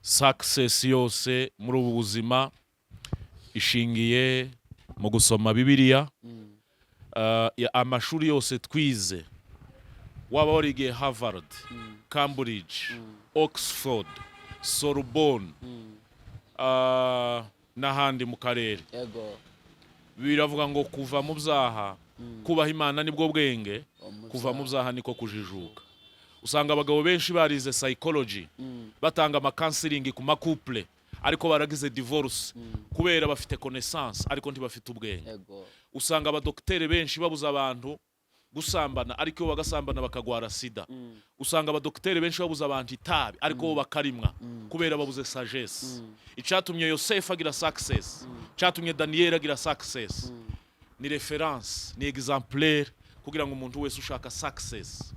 Success yose muri ubu buzima ishingiye mu gusoma Bibiliya. Amashuri yose twize, waba warigiye Harvard, Cambridge, Oxford, Sorbonne n'ahandi mu karere, biravuga ngo kuva mu byaha, kubaha Imana nibwo bwenge, kuva mu byaha niko kujijuka. Usanga abagabo benshi barize psychology, batanga ama counseling ku ma couple, ariko baragize divorce kubera bafite connaissance ariko ntibafite ubwenge. Usanga abadokiteri benshi babuza abantu gusambana, ariko iyo bagasambana bakagwara sida. Usanga abadokiteri benshi babuza abantu itabi, ariko bo bakarimwa kubera babuze sagesse. Icatumye Yosefu agira success, icatumye Daniyeli agira success, ni référence, ni exemplaire kugira ngo umuntu wese ushaka success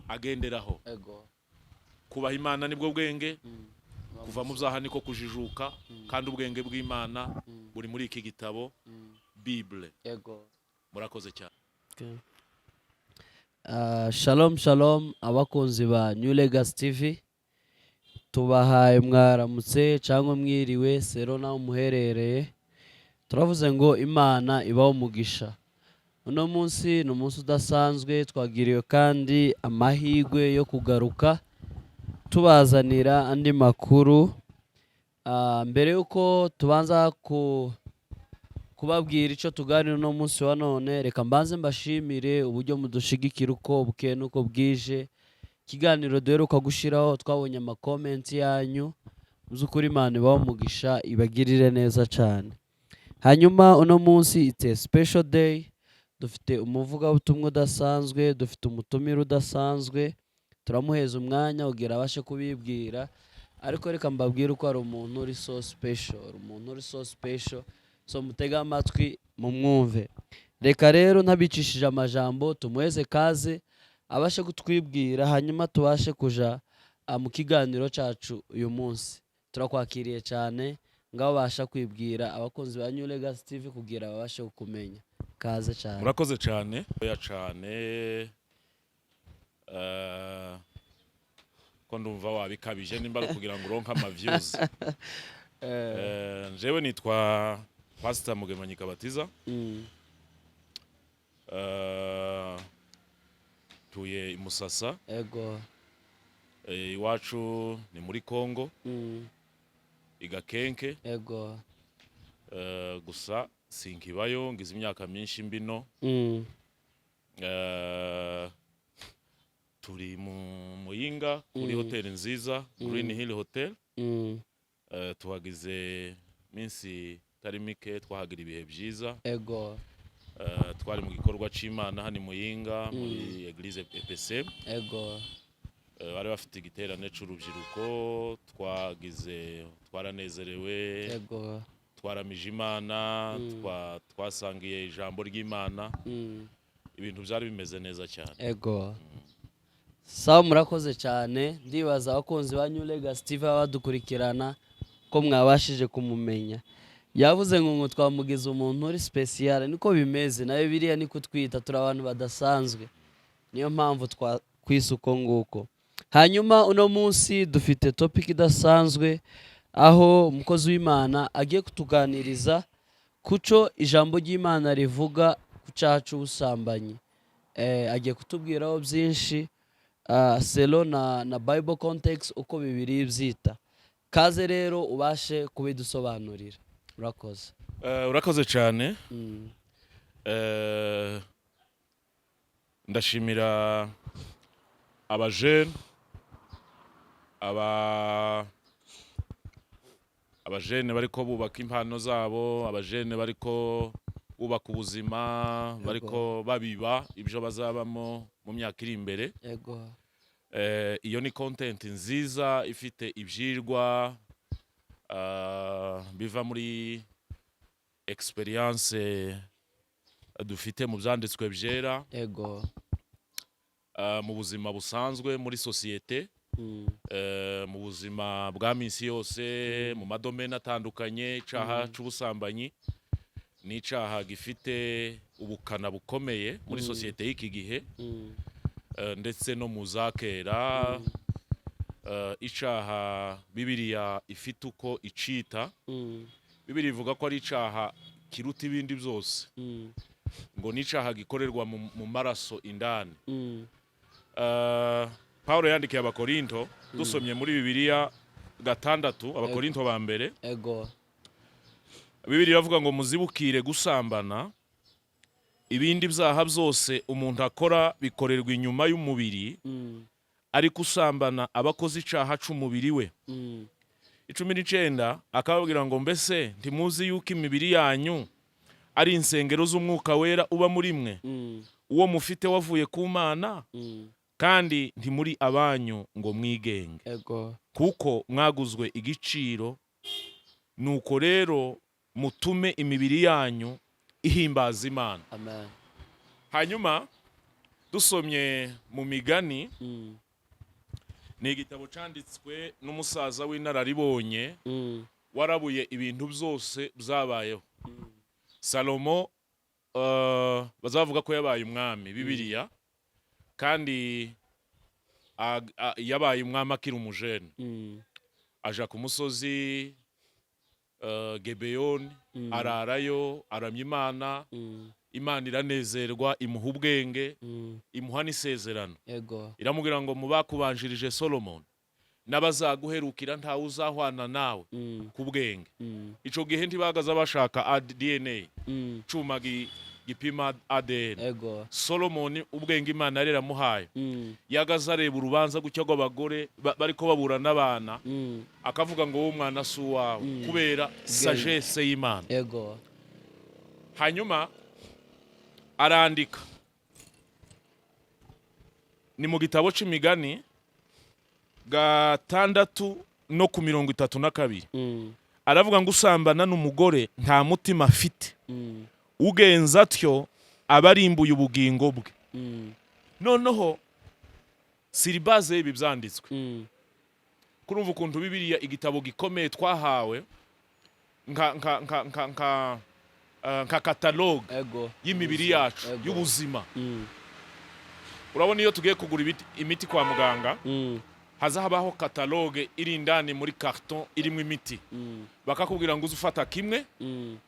agenderaho. Kubaha Imana nibwo bwenge, kuva mu byaha niko kujijuka, kandi ubwenge bw'Imana buri muri iki gitabo, Bible. Murakoze cyane. Shalom shalom, abakunzi ba New Legacy TV, tubahaye mwaramutse cyangwa mwiriwe selon naho muherereye. Turavuze ngo Imana ibaho umugisha. Uno munsi ni umunsi udasanzwe, twagiriwe kandi amahirwe yo kugaruka tubazanira andi makuru. Mbere y'uko tubanza kubabwira icyo tuganira uno munsi wa none, reka mbanze mbashimire uburyo mudushigikira uko bukeye n'uko bwije. Ikiganiro duheruka gushyiraho twabonye ama comments yanyu. Mu by'ukuri Imana ibahe umugisha, ibagirire neza cyane. Hanyuma uno munsi it's a special day, dufite umuvugabutumwa udasanzwe, dufite umutumire udasanzwe. Turamuheza umwanya kugira abashe kubibwira, ariko reka mbabwire uko ari umuntu uri so special, umuntu uri so special. So mutege amatwi mumwumve. Reka rero ntabicishije amajambo, tumuheze kaze abashe kutwibwira, hanyuma tubashe kuja mu kiganiro cyacu uyu munsi. Turakwakiriye cyane, ngaho babasha kwibwira abakunzi ba New Legacy TV kugira babashe kukumenya. Kaze cyane. Murakoze cyane. Oya cyane, ko ndumva wabikabije, nimba ari ukugira ngo uronke ama views. Jewe nitwa Pastor Mugemanyi Kabatiza. Tuye i Musasa. Iwacu ni muri Congo, i Gakenke. Gusa sinkibayo, ngize imyaka myinshi mbino. Turi mu Muyinga kuri hoteli nziza, Green Hill Hotel. Tuhagize minsi itari mike, twahagira ibihe byiza. Twari mu gikorwa c'Imana hano i Muyinga muri Église EPC. Bari bafite igiterane c'urubyiruko, twagize, twaranezerewe, twaramije Imana, twasangiye ijambo ry'Imana. Ibintu byari bimeze neza cyane. Ego, sawa, murakoze cyane. Ndibaza abakunzi ba New Legacy TV baba badukurikirana ko mwabashije kumumenya. Yavuze ngo twamugize umuntu uri special, niko bimeze nawe biriya niko twita, turi abantu badasanzwe, niyo mpamvu twakwise uko nguko. Hanyuma uno munsi dufite topic idasanzwe, aho umukozi w'Imana agiye kutuganiriza kuco ijambo ry'Imana rivuga ku cyaha cy'ubusambanyi. Agiye kutubwiraho byinshi selon na Bible context, uko Bibiliya ibyita. Kaze rero ubashe kubidusobanurira, urakoze. Urakoze cyane. Ndashimira abajene, abajene bariko bubaka impano zabo, abajene bariko bubaka ubuzima, bariko babiba ibyo bazabamo mu myaka iri imbere. Iyo ni content nziza ifite ibyirwa biva muri experience dufite mu byanditswe byera, mu buzima busanzwe muri sosiyete, mu buzima bwa minsi yose, mu ma domaines atandukanye. Icaha c'ubusambanyi ni icaha gifite ubukana bukomeye muri sosiyete y'iki gihe, ndetse no mu za kera. Icaha Bibiliya ifite uko icita. Bibiliya ivuga ko ari icaha kiruta ibindi byose, ngo ni icaha gikorerwa mu maraso indani. Paulo yandikiye Abakorinto, dusomye muri Bibiliya 6, Abakorinto ba mbere, Bibiliya iravuga ngo: "Muzibukire gusambana. Ibindi byaha byose umuntu akora bikorerwa inyuma y'umubiri, ariko usambana aba akoze icaha c'umubiri we." 19 akababwira ngo: "Mbese ntimuzi yuko imibiri yanyu ari insengero z'Umwuka Wera uba muri mwe, uwo mufite wavuye ku Mana, kandi ntimuri abanyu ngo mwigenge, kuko mwaguzwe igiciro? Nuko rero mutume imibiri yanyu ihimbaza Imana." Amen. Hanyuma dusomye mu Migani, ni igitabo cyanditswe n'umusaza w'inararibonye warabuye ibintu byose byabayeho, Salomo. Bazavuga ko yabaye umwami Bibiliya, kandi yabaye umwami akiri umujene. Aja ku musozi Gebeyoni, ararayo, aramya Imana. Imana iranezerwa, imuha ubwenge, imuha n'isezerano. Iramubwira ngo: "Mu bakubanjirije Solomon n'abazaguherukira, ntawe uzahwana nawe ku bwenge." Ico gihe ntibagaza bashaka DNA, cuma gipima ADN. Solomon, ubwenge Imana yari yaramuhaye, yagaze areba urubanza gutya rw'abagore bariko babura n'abana, akavuga ngo: "Wowe mwana si uwawe," kubera sagesse y'Imana. Hanyuma arandika, ni mu gitabo c'Imigani 6 no ku 32. Aravuga ngo: "Usambana n'umugore nta mutima afite, ugenza atyo aba arimbuye ubugingo bwe." Noneho sur base y'ibi byanditswe, kurumva ukuntu Bibiliya, igitabo gikomeye twahawe nka catalogue y'imibiri yacu, y'ubuzima. Urabona iyo tugiye kugura imiti kwa muganga, haza habaho catalogue iri indani muri carton irimo imiti, bakakubwira ngo uze ufata kimwe,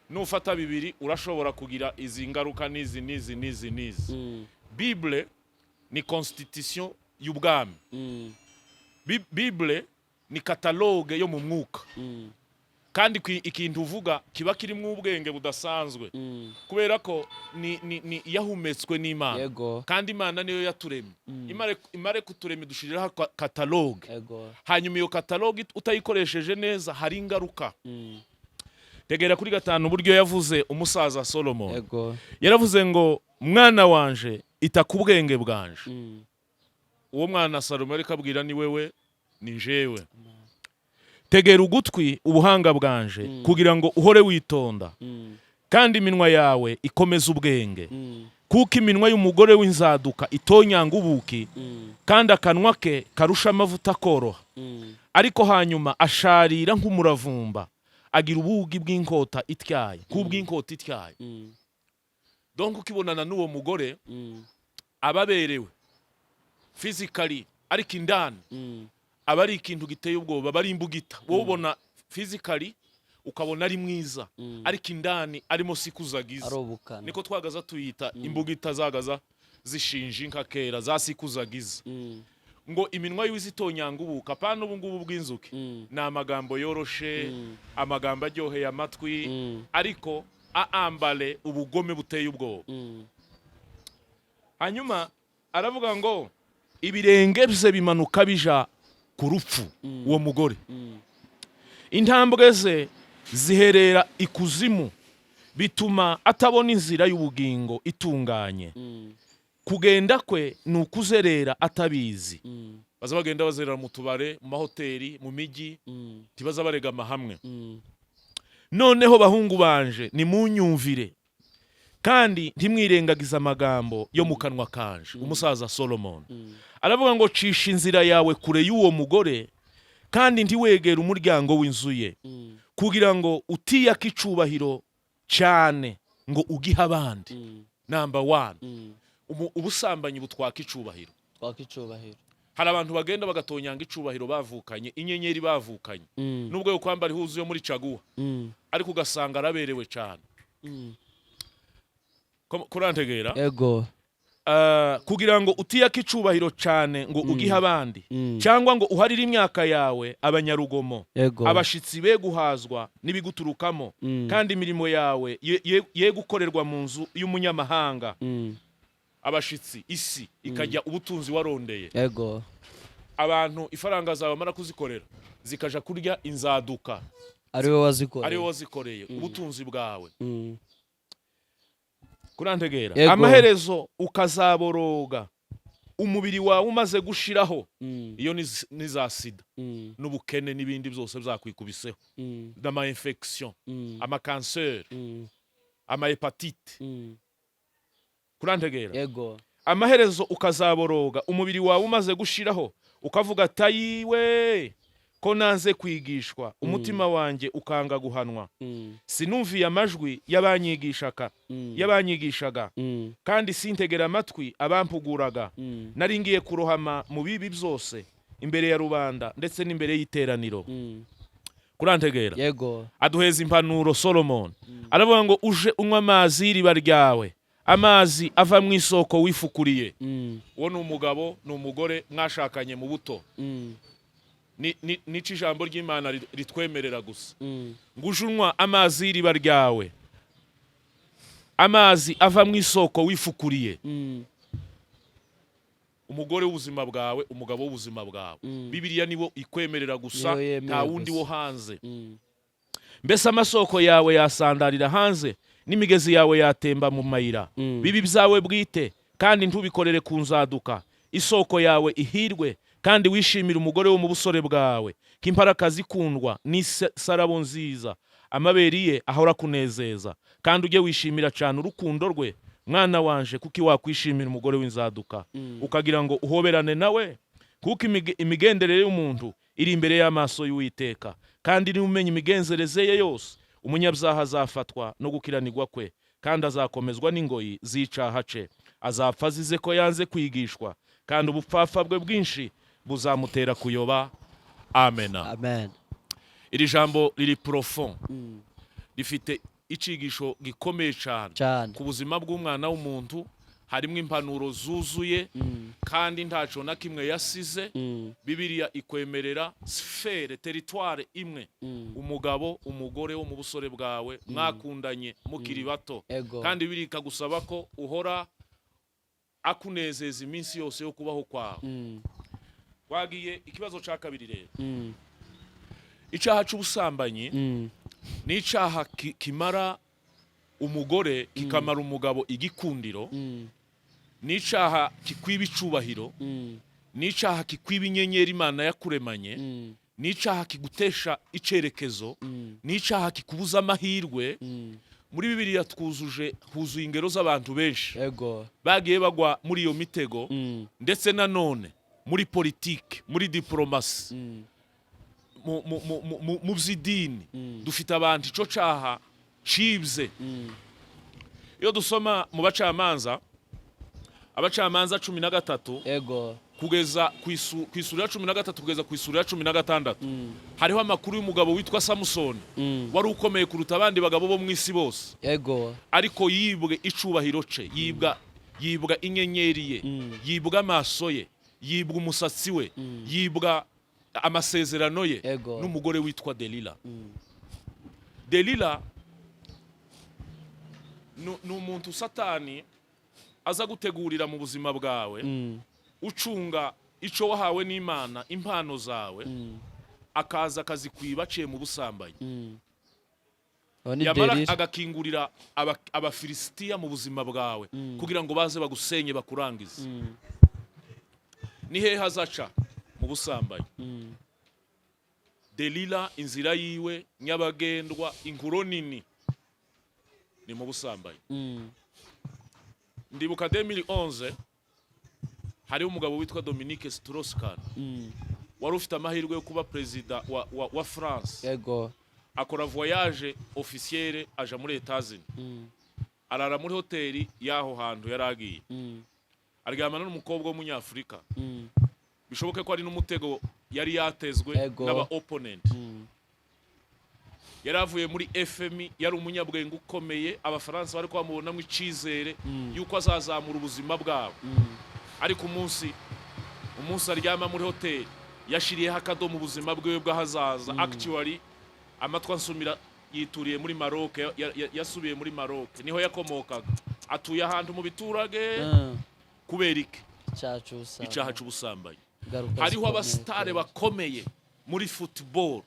nufata bibiri urashobora kugira izi ngaruka n'izi n'izi n'izi n'izi. Bible ni constitution y'ubwami. Bible ni catalogue yo mu mwuka, kandi ikintu uvuga kiba kirimo ubwenge budasanzwe, kubera ko ni yahumetswe n'Imana, kandi Imana niyo yaturemye. Imare kuturema, idushiriraho catalogue. Hanyuma iyo catalogue utayikoresheje neza hari ingaruka. Tegera kuri 5 uburyo yavuze umusaza Solomon. Yaravuze ngo: "Mwana wanje, ita ku bwenge bwanje." Uwo mwana Salomo ariko abwira ni wewe, ni jewe. "Tegera ugutwi ubuhanga bwanje, kugira ngo uhore witonda, kandi iminwa yawe ikomeze ubwenge, kuko iminwa y'umugore w'inzaduka itonyanga ubuki, kandi akanwa ke karusha amavuta koroha, ariko hanyuma asharira nk'umuravumba, agira ubugi bw'inkota ityaye, nk'ubw'inkota ityaye." Donc ukibonana n'uwo mugore, aba aberewe physically, ariko indani aba ari ikintu giteye ubwoba, aba ari imbugita. Wowe ubona physically ukabona ari mwiza, ariko indani arimo sikuzagiza. Ari ubukana. Niko twagaza tuyita imbugita, zagaza zishinja inka kera za sikuzagiza. Ngo iminwa y'izitonyanga ubuka, apana ubu ngubu bw'inzuki, ni amagambo yoroshe, amagambo aryoheye amatwi, ariko aambale ubugome buteye ubwoba. Hanyuma aravuga ngo: "Ibirenge bye bimanuka bija ku rupfu," uwo mugore, "intambwe ze ziherera ikuzimu, bituma atabona inzira y'ubugingo itunganye. Kugenda kwe ni ukuzerera atabizi." Baza bagenda bazerera mu tubare, mu mahoteli, mu mijyi, ntibaza baregama hamwe. "Noneho bahungu banje, nimunyumvire, kandi ntimwirengagize amagambo yo mu kanwa kanje." Umusaza Solomon aravuga ngo: "Cisha inzira yawe kure y'uwo mugore, kandi ntiwegere umuryango w'inzu ye, kugira ngo utiyaka icubahiro cyane ngo ugihe abandi." Number one, ubusambanyi butwaka icubahiro. Twaka icubahiro. Hari abantu bagenda bagatonyanga icubahiro bavukanye, inyenyeri bavukanye, nubwo yo kwambara ihuzu yo muri caguwa, ariko ugasanga araberewe cyane. Kurantegera? Ego. Kugira ngo utiyake icubahiro cyane ngo ugihe abandi, cyangwa ngo uharire imyaka yawe abanyarugomo, abashitsi be guhazwa n'ibiguturukamo, kandi imirimo yawe ye gukorerwa mu nzu y'umunyamahanga. Abashitsi, isi ikajya ubutunzi warondeye. Abantu ifaranga zawe bamara kuzikorera zikaja kurya inzaduka, ari we wazikoreye, ariwe wazikoreye ubutunzi bwawe. Kurantegera? Yego. Amaherezo ukazaboroga umubiri wawe umaze gushiraho. Iyo ni za sida n'ubukene n'ibindi byose byakwikubiseho, n'ama infection, ama cancer, ama hépatite. Kurantegera? Yego. Amaherezo ukazaboroga umubiri wawe umaze gushiraho, ukavuga atayiwe ko nanze kwigishwa, umutima wanjye ukanga guhanwa, sinumviye amajwi y'abanyigishaka, y'abanyigishaga, kandi sintegera amatwi abampuguraga. Nari ngiye kurohama mu bibi byose imbere ya rubanda ndetse n'imbere y'iteraniro. Kurantegera? Yego. Aduheza impanuro Solomon, aravuga ngo uje unywa amazi y'iriba ryawe, amazi ava mu isoko wifukuriye. Uwo ni umugabo, ni umugore mwashakanye mu buto. Nico ijambo ry'Imana ritwemerera gusa, ngo uje unywa amazi y'iriba ryawe, amazi ava mu isoko wifukuriye. Umugore w'ubuzima bwawe, umugabo w'ubuzima bwawe, Bibiliya niwo ikwemerera gusa, Niyo yemera nta wundi gusa. wo hanze. Mbese amasoko yawe yasandarira hanze, n'imigezi yawe yatemba mu mayira? Bibi byawe bwite, kandi ntubikorere ku nzaduka. Isoko yawe ihirwe, kandi wishimire umugore wo mu busore bwawe, k'imparakazi ikundwa n'isarabo nziza, amabere ye ahora kunezeza, kandi ujye wishimira cyane urukundo rwe. Mwana wanje, kuki wakwishimira umugore w'inzaduka, ukagira ngo uhoberane nawe? Kuko imigenderere y'umuntu iri imbere y'amaso y'Uwiteka, kandi niba umenya imigenzereze ye yose. Umunyabyaha azafatwa no gukiranirwa kwe, kandi azakomezwa n'ingoyi z'icaha ce. Azapfa azize ko yanze kwigishwa, kandi ubupfapfa bwe bwinshi buzamutera kuyoba. Amena. Amen. Iri jambo riri profond, rifite icigisho gikomeye cyane cyane ku buzima bw'umwana w'umuntu. Harimo impanuro zuzuye, kandi ntaco na kimwe yasize. Bibiliya ikwemerera sphère, territoire imwe, umugabo, umugore wo mu busore bwawe mwakundanye mukiri bato. Kandi Bibiliya ikagusaba ko uhora akunezeza iminsi yose yo kubaho kwawe. Twagiye ikibazo ca kabiri rero. Icaha c'ubusambanyi ni icaha kimara umugore, kikamara umugabo igikundiro. Ni icaha kikwiba icubahiro. Ni icaha kikwiba inyenyeri Imana yakuremanye. Ni icaha kigutesha icerekezo. Ni icaha kikubuza amahirwe. Muri Bibiliya twuzuje, huzuye ingero z'abantu benshi bagiye bagwa muri iyo mitego, ndetse nanone muri politike, muri diplomasi, mu by'idini, dufite abantu ico caha cibye. Iyo dusoma mu Bacamanza, Abacamanza 13, kugeza ku isura ya 13 kugeza ku isura ya 16, hariho amakuru y'umugabo witwa Samusoni, wari ukomeye kuruta abandi bagabo bo mu isi bose, ariko yibwe icubahiro ce, yibwa inyenyeri ye, yibwa amaso ye, yibwa umusatsi we, yibwa amasezerano ye n'umugore witwa Delila. Delila ni umuntu Satani aza gutegurira mu buzima bwawe, ucunga ico wahawe n'Imana, impano zawe, akaza akazikwiba aciye mu busambanyi. Abo ni Yamara Delila. agakingurira Abafilisitiya mu buzima bwawe kugira ngo baze bagusenye, bakurangize. Ni hehe azaca? Mu busambanyi. Delila inzira yiwe nyabagendwa, inkuro nini, ni mu busambanyi. Ndibuka 2011, hariho umugabo witwa Dominique Strauss-Kahn, wari ufite amahirwe yo kuba perezida wa France. Akora voyage officielle, aja muri Etats-Unis, arara muri hoteli y'aho hantu yari agiye, aryamana n'umukobwa w'Umunyafurika. Bishoboke ko ari n'umutego yari yatezwe n'aba opponent. Yari avuye muri FMI, yari umunyabwenge ukomeye, Abafaransa bari bamubonamo icizere yuko azazamura ubuzima bwabo. Ariko umunsi aryama muri hoteli yashiriyeho akadomo ubuzima bwiwe bw'ahazaza. Actually, amatwi ansumira yituriye muri Maroc, yasubiye muri Maroc, niho yakomokaga, atuye ahantu mu biturage. Kubera iki? Icyaha cy'ubusambanyi. Icyaha cy'ubusambanyi. Ingaruka Hariho zikomeye abasitare kweli. bakomeye muri football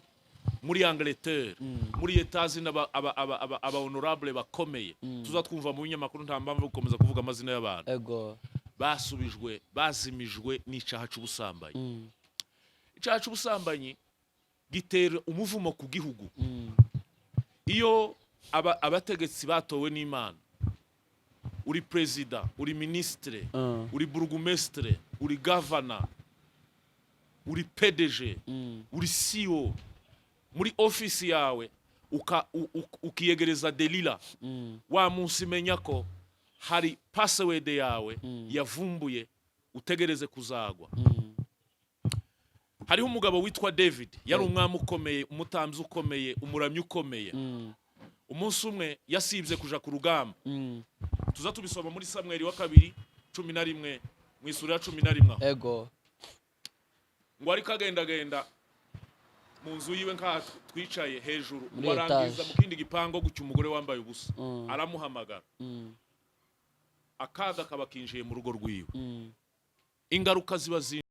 muri Angleterre, muri Etazini, aba honorable bakomeye tuza twumva mu binyamakuru, nta mpamvu yo gukomeza kuvuga amazina y'abantu, basubijwe, bazimijwe n'icyaha cy'ubusambanyi. Icyaha cy'ubusambanyi gitera umuvumo ku gihugu. Iyo abategetsi batowe n'Imana, uri perezida, uri minisitire, uri burugumesitire, uri gavana, uri PDG, uri CEO, muri ofisi yawe ukiyegereza Delila, wa munsi menya ko hari password yawe yavumbuye, utegereze kuzagwa. Hariho umugabo witwa David, yari umwami ukomeye, umutambyi ukomeye, umuramyi ukomeye. Umunsi umwe yasibye kuja ku rugamba. Tuza tubisoma muri Samweli wa kabiri 11, mu isura ya 11 aho. Ngo ariko agendagenda mu nzu yiwe nk'aha twicaye hejuru, Muri ngo arangiza étage. mu kindi gipango gutya umugore wambaye ubusa, aramuhamagara. Akaga kaba kinjiye mu rugo rwiwe. Ingaruka ziba zinshi.